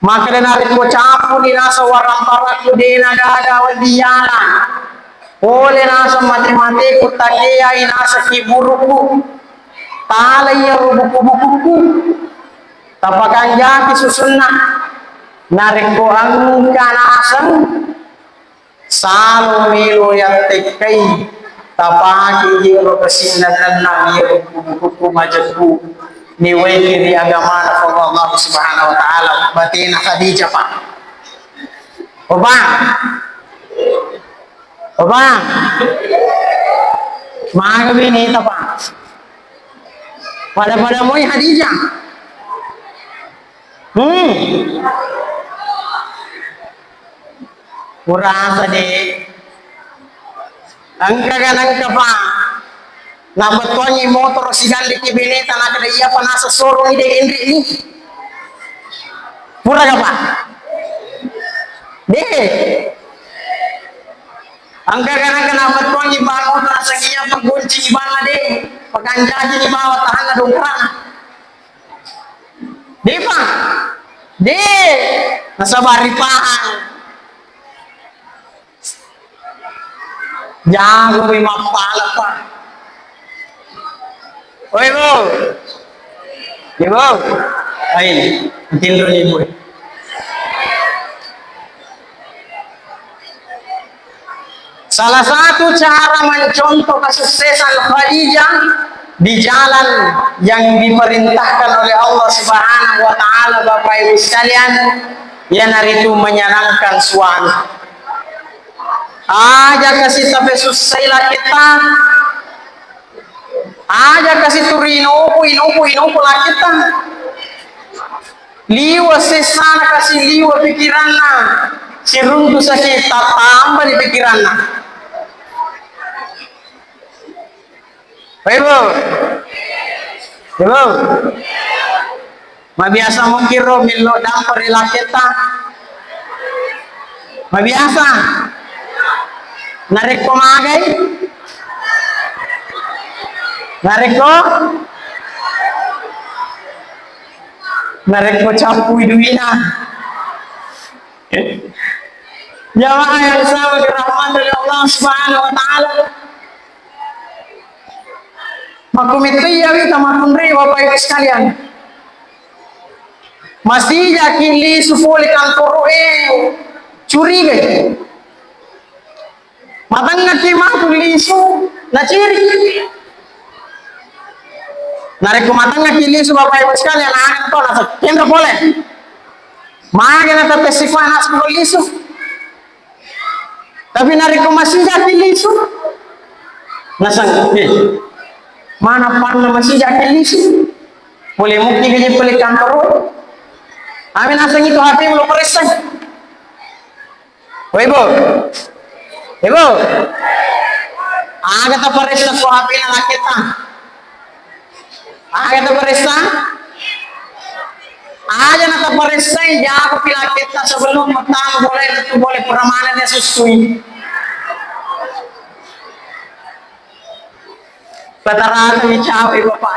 Makkeda narekko cappuni naseng warang parakku, de' nagaga wedding yala. Pole naseng mate-mateku, takeai naseng kiburuku. Talai iyaro buku-bukuku. Tapakanjaki susunna. Narekko engka naseng salo melo yattekkai, tapake iyaro kasinna nennang iyaro buku-buku majeppu niwaiki ri agamana Puang Allah Subhanahu wa Ta'ala, batena Khadijah, Pak. Oh, Pak. Oh, Pak. Maga bineta, Pak. Pada-pada moi Khadijah. Hmm. Purasa, de'. Engka kan engka, Pak. Nabettuangngi motoro sigalliki beneta, nakkeda iyapa naseng sorong ide' enri'ni. Pura ga, Pak? De'. Engka kan engka nabettuangngi bang motoro, naseng iyapa goncingi banna, de'. Pakanjajini bawang tahanna dongkrana. De', Pak. De'. Nasaba ripahang. Jago mi mappala, Pak. Oi, Bu. Ibu. Ai, tinro ni, Bu. Salah satu cara mencontoh kesuksesan Khadijah di jalan yang diperintahkan oleh Allah Subhanahu wa Ta'ala, Bapak Ibu sekalian, iyanaritu menyenangkan suami. Aja kasi tapesussai laketta, aja kasi turi inupu, inupu, inupu laketta. Liwa sessana kasi liwa pikiranna, siruntu saki tatamba di pikiranna. Ibu, Ibu, mabiasa mungkin ro millo damperi laketta. Mabiasa. Narekko magai? Narekko? Narekko cappui duina. Jamaah yang sama dirahmati oleh Allah Subhanahu wa Ta'ala. Makkumittoi yawi tamakkunrai, Bapak Ibu sekalian. Masijaki lisu pole kantoro'e, curigai. Matengngaki matu lisu, naciri. Narekko matengngaki lisu, Bapak Ibu sekalian, anak to nasa kenro pole. Maga na tapessi kuana sepuluh lisu. Tapi narekko masijaki lisu, naseng, eh, mana panna masijaki lisu? Pole mukki gaji pole kantoro. Ami naseng itu H P lo paressai. Woi, Bu. Ibu. Aga taparessa ko H P na laketta? Aga taparessa? Aja na taparessai, jago pi laketta sebelum pertama boleh itu boleh permanen ya susui. Rata-rata mi cawe bapak.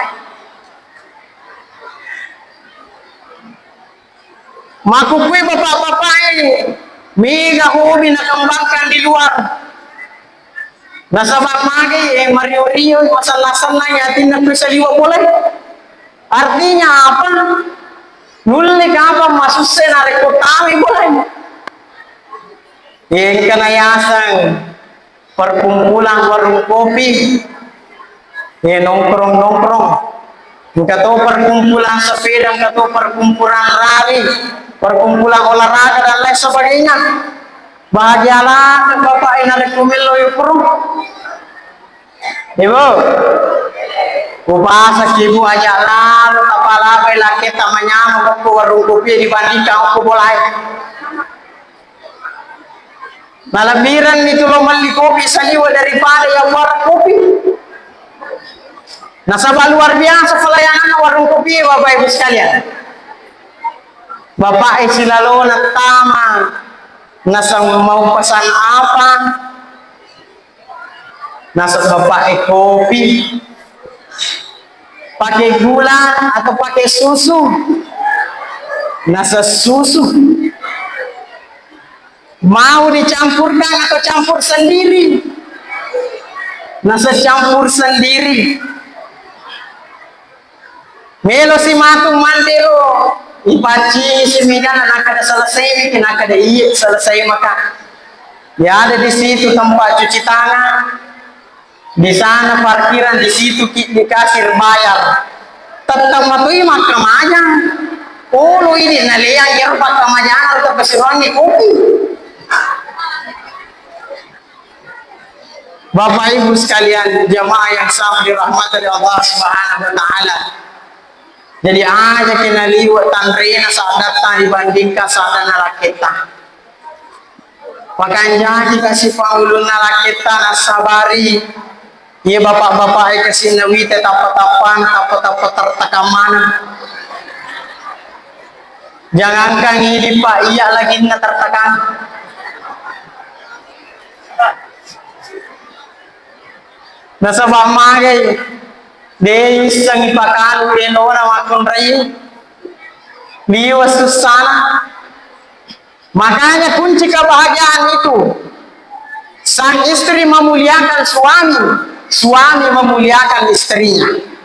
Makkukkue bapak-bapak e, mega hobi nakembangkan di luar. Nasaba magai, eh, mario-rio, masenna-senna atinna ku saliweng bola. Artinya apa? Nulle kapang masusse narekko tawai bola. Engka nayaseng perkumpulan warung kopi, ya, nongkrong-nongkrong. Engka to perkumpulan sepeda, engka to perkumpulan rari, perkumpulan olahraga dan lain sebagainya. Bahagia ladde bapak e narekko mello yukro. Ibu, kupasakki, Bu, aja lalo tapalabai laketta manyameng ko warung kopi dibandingkan ko bolae. Malebbirenni tu lo melli kopi saliweng daripada yang warung kopi. Nasaba luar biasa pelayananna warung kopi, Bapak Ibu sekalian. Bapak e silalona tama, naseng mau pesan apa, naseng bapak e kopi. Pakai gula atau pakai susu? Naseng susu. Mau dicampurkan atau campur sendiri? Naseng campur sendiri. Melo si matu mandero, ipaccingi si migana, nakkeda selesai miki, nakkeda iya selesai maka. Ya ada di situ tempat cuci tangan, di sana parkiran, di situ ki dikasih bayar. Tetap matui makkamajang. Ulu ini naleang ero pakkamajang atau kesiruangi kopi. Bapak Ibu sekalian, jamaah yang sama dirahmati oleh Allah Subhanahu wa Ta'ala. Jadi, aja kena liwat tanrena saddatta dibandingkan saddanna lakketta. Pakanjaki kasi pangulunna lakketta nassabari. Iya bapak-bapak e kasi nawita tappa-tappana, tappa-tappa tertekan mana. Jangankan ini, Pak, iya lagi na tertekan. Nasaba magai, de issengi pakalu elona makkunrai, liwa sussana. Makanya kunci kebahagiaan itu, sang istri memuliakan suami, suami memuliakan istrinya.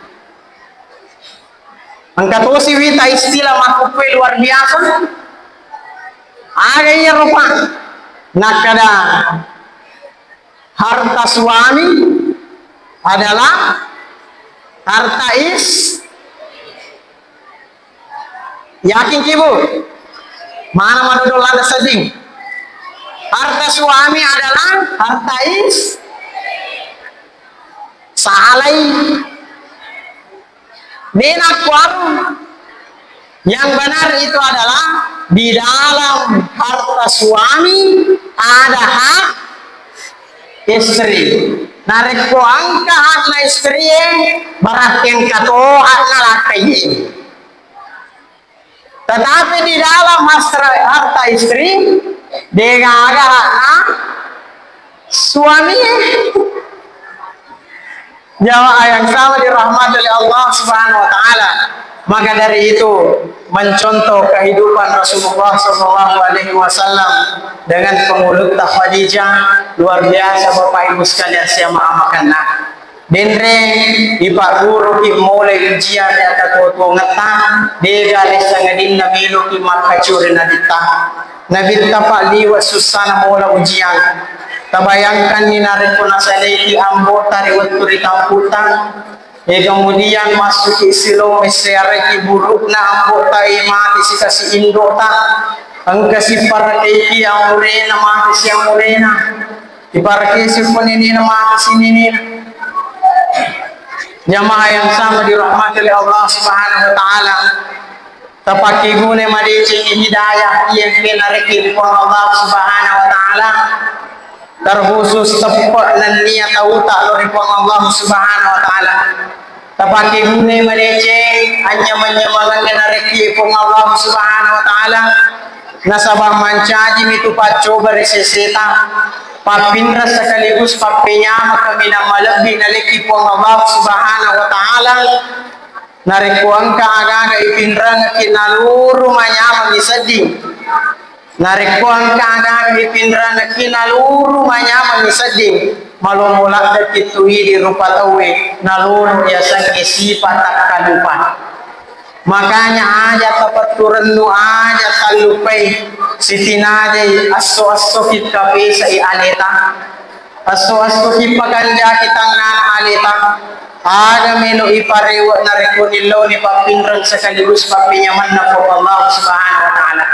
Engka tosi wita istilah makkukkue luar biasa. Aga iya rupa? Nakkeda, harta suami adalah harta is-, yakin ki, Bu? Mana madodong lada seding? Harta suami adalah harta is-, salai. Denakkuang, yang benar itu adalah di dalam harta suami ada hak istri. Narekko engka hakna istrie, berarti engka to hakna lakkaie. Tetapi di dalam hasra-, harta istri, degaga hakna suami. Jamaah yang sama dirahmati oleh Allah Subhanahu wa Ta'ala. Maka dari itu, mencontoh kehidupan Rasulullah Sallallahu Alaihi Wasallam dengan pengulutta Khadijah, luar biasa, Bapak Ibu sekalian, siapa amakanna. Denre, ipagguruki mulai ujian ri akatuo-tuongetta, dega lessa ngadinna meloki makkacuri nabitta. Nabitta pa liwa sussana mola ujian. Tabayangkanni narekko nasalaiki ambo'ta ri wettu ri kamputta, e, kemudian massuki silong messeareki burukna ambo'ta, e, mati sikasi indo'ta, engka siparakeiki amurena, mati si amurena. Iparakesi uppa nenena mati si nenena. Jamaah yang sama dirahmati oleh Allah Subhanahu wa Ta'ala, tapakkeguna madeceng hidayah iya engka narekki ri Puang Allah Subhanahu wa Ta'ala, terkhusus teppe' nennia tauta lao ri Puang Allah Subhanahu wa Ta'ala. Tapakkeguna madeceng anyameng-nyamengenna narekki Puang Allah Subhanahu wa Ta'ala, nasaba mancajimi tu paccoba ri seseta, pappinreng sekaligus pappenyameng kaminang malebbi nalekki Puang Allah Subhanahu wa Ta'ala. Narekko engka aga-aga ipinrengekki naluru manyamengngi sedding, Narekko engka aga-aga ipinrengekki naluru manyamengngi sedding, malompo laddekki tu idi rupa tauwe nalolo yasengnge sipa takkalupa. Makanya aja tapetturennu, aja tallupai, sitinajai esso-essoki kapesai aleta. Esso-essoki pakanjaki tangngana aleta, aga melo iparewe narekko nillauni pappinreng sekaligus pappenyamenna Puang Allah Subhanahu wa Ta'ala.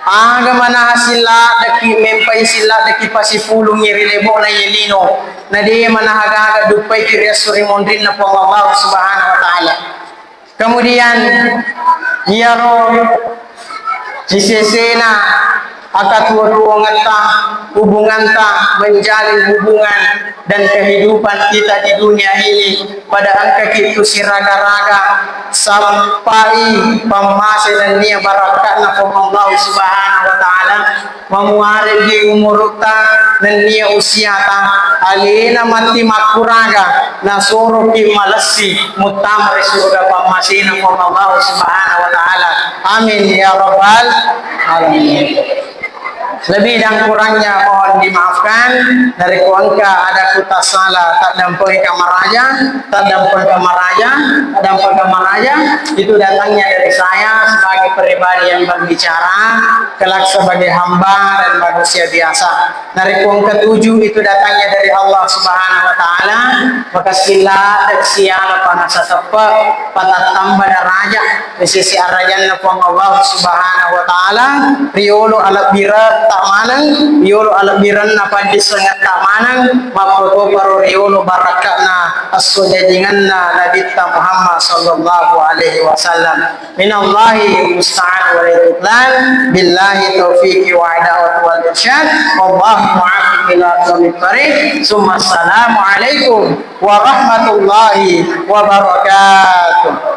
Aga manaha silladdeki, mempai silladdeki pasipulungngi ri lebo'na ye lino, na de manaha gaga duppaiki ri esso ri monrinna Puang Allah Subhanahu wa Ta'ala. Kemudian, iyaro sisesena akatuo-tuongetta, hubunganta, menjalin hubungan dan kehidupan kita di dunia ini pada engkaki tu siraga-raga, sappai pammase nennia barakka'na Puang Allah Subhanahu wa Ta'ala, mamuaregi umurutta nennia usiata, alena matti makkuraga, nasoroki malessi muttama ri suruga pammasena Puang Allah Subhanahu wa Ta'ala. Amin ya rabbal alamin. Lebih dan kurangnya mohon dimaafkan. Narekko engka ada ku tasala, taddampengka maraja, taddampengka maraja, taddampengka maraja, itu datangnya dari saya sebagai pribadi yang berbicara, kelak sebagai hamba dan manusia biasa. Narekko engka tuju itu datangnya dari Allah Subhanahu wa Ta'ala, maka sila siala panasa teppe, patattamba daraja di sisi arajanna Puang Allah Subhanahu wa Ta'ala, riolo alebbiretta maneng, riolo alebbirenna paddissengetta maneng, mappatoparo riolo barakka'na esso jajingenna Nabitta Muhammad sallallahu alaihi wasallam. Minallahi musta'an wa alaihi tuklan. Billahi taufiqi wa hidayatu wal irsyad. Wallahu muwaffiq ila aqwamit thariq. Summa assalamu alaikum warahmatullahi wabarakatuh.